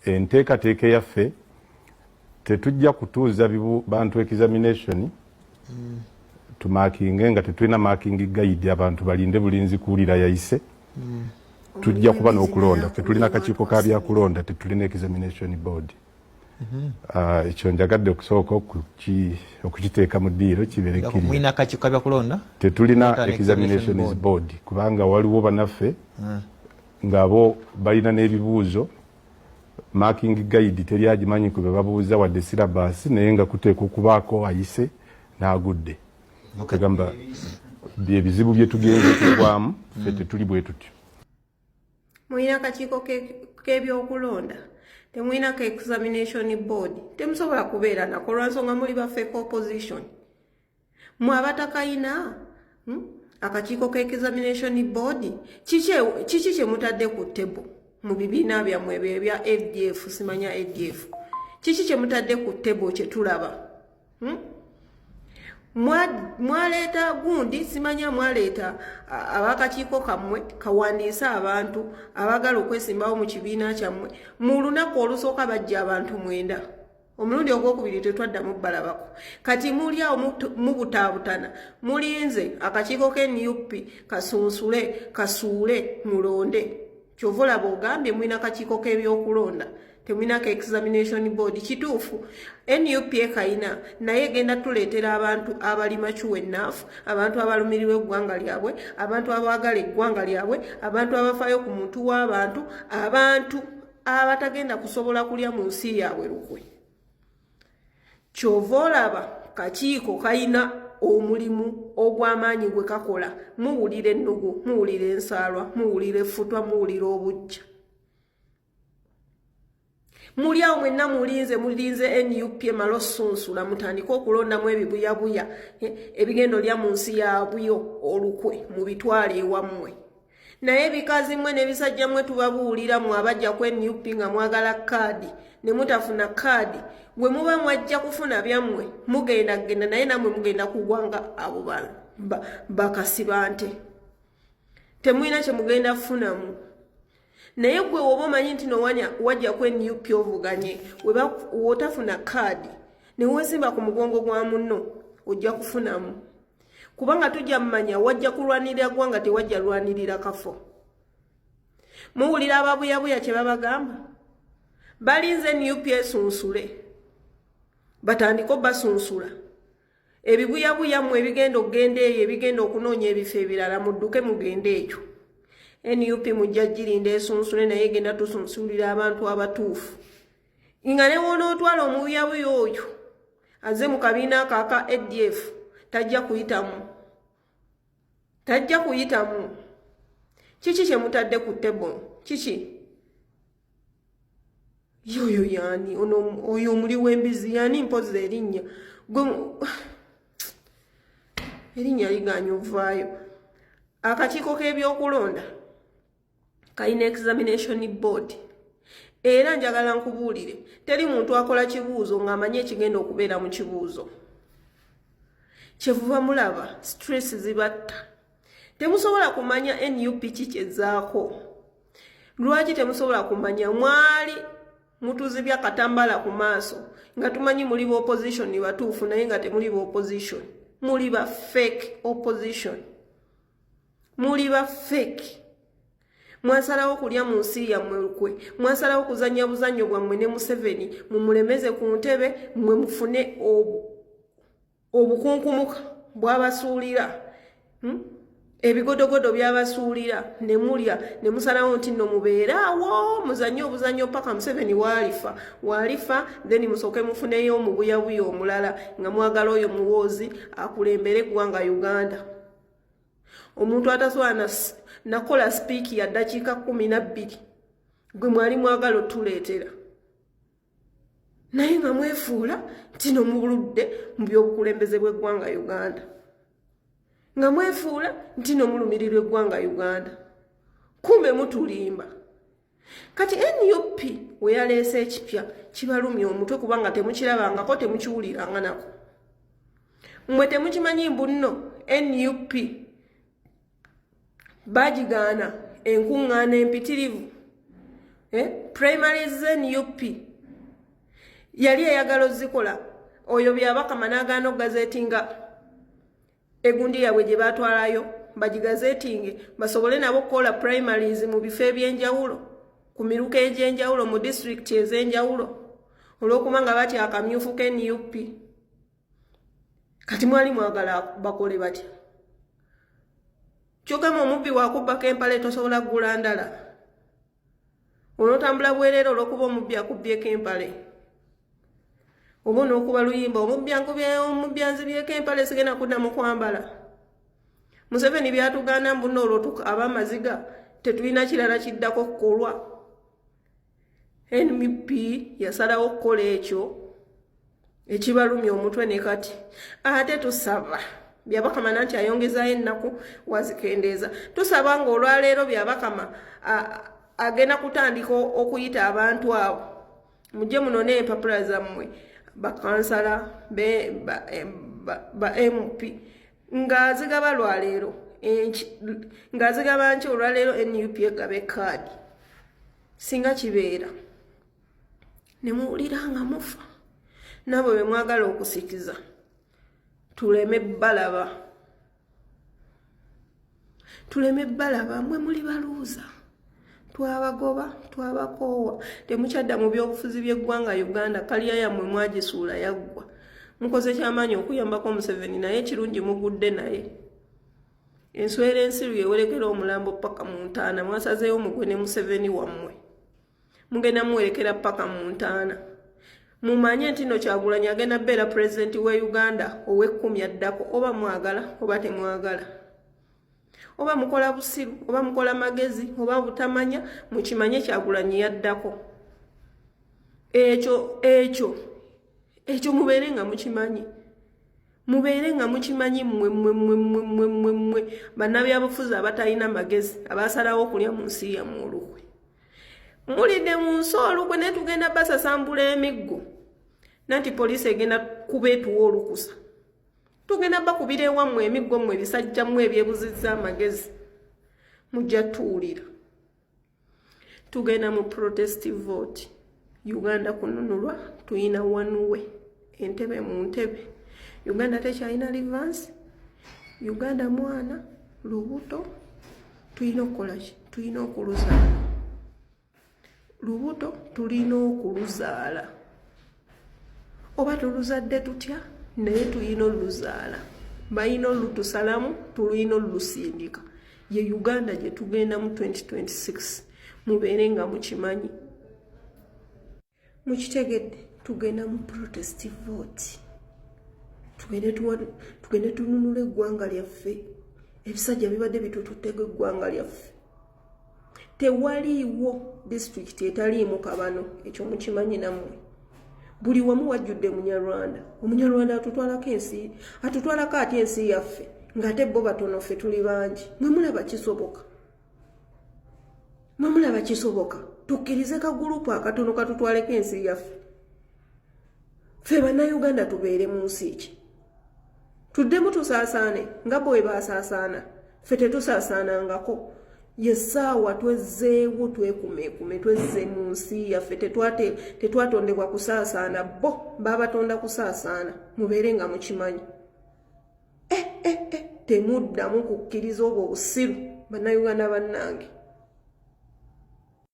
Enteekateeka eyaffe, tetujja kutuuza bantu examination tumarkinge nga tetulina marking guide. Abantu balinde bulinzi kuwulira yayise. Tujja kuba n'okulonda. Ffe tulina kakiiko ka byakulonda, tetulina examination board. Ah, ekyo njagadde okusooka okukiteeka mu ddiiro kibeere kiri. Mulina akakiiko kabyakulonda? Tetulina Not an examination examination board, kubanga waliwo bannaffe ng'abo balina n'ebibuuzo, marking guide teri agimanyi ku be babuuza wadde syllabus, naye nga kuteekwa okubaako ayise n'agudde. Kagamba bye bizibu bye tugenze tugwamu. Ffe tetuli bwe tutyo. Mulina akakiiko k'ebyokulonda, temulina ka examination board. Temusobola kubeera nako lwansonga muli ba fake opposition. Mwe abatakayina, Akakiiko ka examination board, kiki kye mutadde ku table mu bibiina byammwe ebyo ebya ADF, simanya ADF? Kiki kye mutadde ku table kye tulaba, Mwaleeta gundi, simanya mwaleeta abakakiiko kammwe kawandiise abantu abaagala okwesimbawo mu kibiina kyammwe. Mu lunaku olusooka bajja abantu 9, omulundi ogwokubiri tetwaddamu balabako. Kati muli awo mubutaabutana, mulinze akakiiko ke NUP kasunsule, kasuule, mulonde. Kyova olaba ogambye mulina kakiiko k'ebyokulonda, temulina ka examination board. Kituufu, NUP ekayina, naye egenda tuleetera abantu abali mature enough, abantu abalumirirwa eggwanga lyabwe, abantu abaagala eggwanga lyabwe, abantu abafaayo ku muntu w'abantu, abantu abatagenda kusobola kulya mu nsi yaabwe lukwe. Kyova olaba kakiiko kayina omulimu ogw'amaanyi gwe kakola. Muwulira ennugu, muwulira ensaalwa, muwulira effutwa, muwulira obujja. Muli awo mwenna mulinze, mulinze NUP emala osunsula, mutandike okulondamu ebibuyabuya ebigenda olya mu nsi yaabyo olukwe, mubitwale ewammwe. Naye bikazi mmwe n'ebisajja mmwe, tubabuulira, mmwe abajja ku NUP nga mwagala kaadi ne mutafuna kaadi, bwe muba mwajja kufuna byammwe, mugenda genda, naye nammwe mugenda kugwanga abo bakasiba nte. Temulina kye mugenda kufunamu. Naye gwe woba omanyi nti nowanya wajja ku NUP ovuganye, wotafuna kaadi newesimba ku mugongo gwa munno, ojja kufunamu, kubanga tujja mumanya wajja kulwanirira ggwanga, tewajja lwanirira kafo. Muwulira ababuyabuya kye babagamba? Balinze NUP esunsule, batandike obasunsula ebibuyabuya mmwe ebigenda okugenda eyo, ebigenda okunoonya ebifo ebirala. Mudduke mugende ekyo. NUP mujja girinda esunsule, naye egenda tusunsulira abantu abatuufu, nga ne wonootwala omubuyabuya oyo aze mu kabiina ako aka ADF, tajja kuyitamu, tajja kuyitamu. Kiki kye mutadde ku table? Kiki? Yoyo yaani ono oyo omuli w'embizi yaani? Mpozi erinnya gwe erinnya liganya ovaayo. Akakiiko k'ebyokulonda kalina examination board. Era njagala nkubuulire, teri muntu akola kibuuzo ng'amanyi ekigenda okubeera mu kibuuzo. Kyevuva mulaba stress zibatta. Temusobola kumanya NUP kikyezaako. Lwaki temusobola kumanya? Mwali mutuzibya katambala ku maaso nga tumanyi muli ba opposition batuufu, naye nga temuli ba opposition, muli ba fake opposition, muli ba fake. Mwasalawo kulya mu nsi yammwe lukwe, mwasalawo kuzannya buzannyo bwammwe ne Museveni, mumulemeze ku ntebe, mmwe mufune obukunkumuka bwabasuulira, Ebigodogodo byabasuulira ne mulya, ne musalawo nti nno mubeere awo muzanye obuzannyo paka Museveni waalifa, waalifa, then musooke mufuneyo omubuyabuya omulala nga mwagala oyo Muwoozi akulembere eggwanga Uganda. Omuntu atasobola nakola speech ya ddakiika 12 gwe mwali mwagala otuleetera, naye nga mwefuula nti no muludde mu byobukulembeze bw'eggwanga Uganda, nga mwefuula nti no mulumirirwa eggwanga Uganda, kumbe mutulimba. Kati NUP we yaleese ekipya kibalumya omutwe, kubanga temukirabangako, temukiwuliranga nako. Mmwe temukimanyi mbu nno NUP bagigaana enkuŋŋaana empitirivu. Primaries ze NUP yali eyagala ozikola, oyo Byabakama n'agaana okugazetinga egundi yaabwe gye batwalayo bagigazetinge, basobole nabo okukola primaries mu bifo ebyenjawulo, ku miruka egy'enjawulo, mu disitulikiti ez'enjawulo, olw'okuba nga batya akamyufu ke NUP. Kati mwali mwagala bakole batya? Kyogamba omubbi wakubbako empale tosobola kugula ndala, onootambula bwereere olw'okuba omubbi akubbyeko empale? Oba onookuba luyimba, "Omubbi ankubye, omubbi anzibyeko empale, sigenda kuddamu kwambala"? Museveni byatugaana mbuno, olwo abamaziga tetulina kirala kiddako kukolwa. NUP yasalawo okukola ekyo ekibalumya omutwe. Ne kati ate tusaba Byabakama nanti ayongezayo ennaku wazikendeeza. Tusaba nga olwaleero Byabakama agenda kutandika okuyita abantu abo, mujje munone empapula zammwe, bakansala ba MP, ng'azigaba lwaleero, ng'azigaba nki, olwaleero NUP egaba ekaadi. Singa kibeera ne muwulira nga mufa nabwe bwe mwagala okusikiza, tuleme balaba, tuleme balaba. Mwe muli baluuza, twabagoba, twabakoowa, temukyadda mu byobufuzi by'eggwanga Uganda. Kaliya yammwe mwagisuula, yaggwa. Mukoze kyamaanyi okuyambako Museveni, naye ekirungi mugudde naye. Enswera ensiru yewerekera omulambo paka mu ntaana. Mwasazeewo mugwe ne Museveni wammwe, mugenda muwerekera paka mu ntaana. Mumanye nti no Kyagulanyi agenda beera pulezidenti we Uganda ow'ekkumi addako, oba mwagala oba temwagala, oba mukola busiru oba mukola magezi oba butamanya, mukimanye Kyagulanyi yaddako. Ekyo ekyo ekyo mubeere nga mukimanyi, mubeere nga mukimanyi. Mmwe mmwe mmwe mmwe mmwe mmwe mmwe bannabyabufuzi abatalina magezi, abasalawo okulya mu nsi yammwe olukwe, mulidde mu nsi olukwe, naye tugenda basasambula emiggo. Nanti poliisi egenda kuba etuwa olukusa, tugenda bakubira ewammwe emiggo. Mmwe ebisajja mmwe ebyebuzizza amagezi, mujja tuwulira. Tugenda mu protest vote. Uganda kununulwa, tuyina one way, entebe mu ntebe. Uganda tekyalina reverse. Uganda mwana lubuto, tulina okukolaki? Tulina okuluzaala lubuto, tulina okuluzaala. Oba tuluzadde tutya, naye tulina oluzaala, balina olutusalamu, tulina olulusindika. Ye Uganda gye tugenda mu 2026, mubeere nga mukimanyi, mukitegedde. Tugenda mu protest vote, tugende tununula eggwanga lyaffe. Ebisajja bibadde bitututteko eggwanga lyaffe. Tewaliiwo disitulikiti etaliimu kabano, ekyo mukimanyi nammwe. Buli wamu wajjudde Munyarwanda. Omunyarwanda atutwalako ensi, atutwalako atya ensi yaffe ng'ate bo batono, ffe tuli bangi? Mwe mulaba kisoboka? Mwe mulaba kisoboka tukkirize kagulupu akatono katutwaleko ensi yaffe? Ffe Bannayuganda tubeere mu nsi ki? Tuddemu tusaasaane nga bwe baasaasaana? Ffe tetusaasaanangako. Yessaawa twezzeewo, twekumeekume, twezze mu nsi yaffe. Tetwatondebwa kusaasaana, bo baabatonda kusaasaana. Mubeere nga mukimanyi. Eh, eh, eh, temuddamu kukkiriza obwo obusiru, Bannayuganda bannange.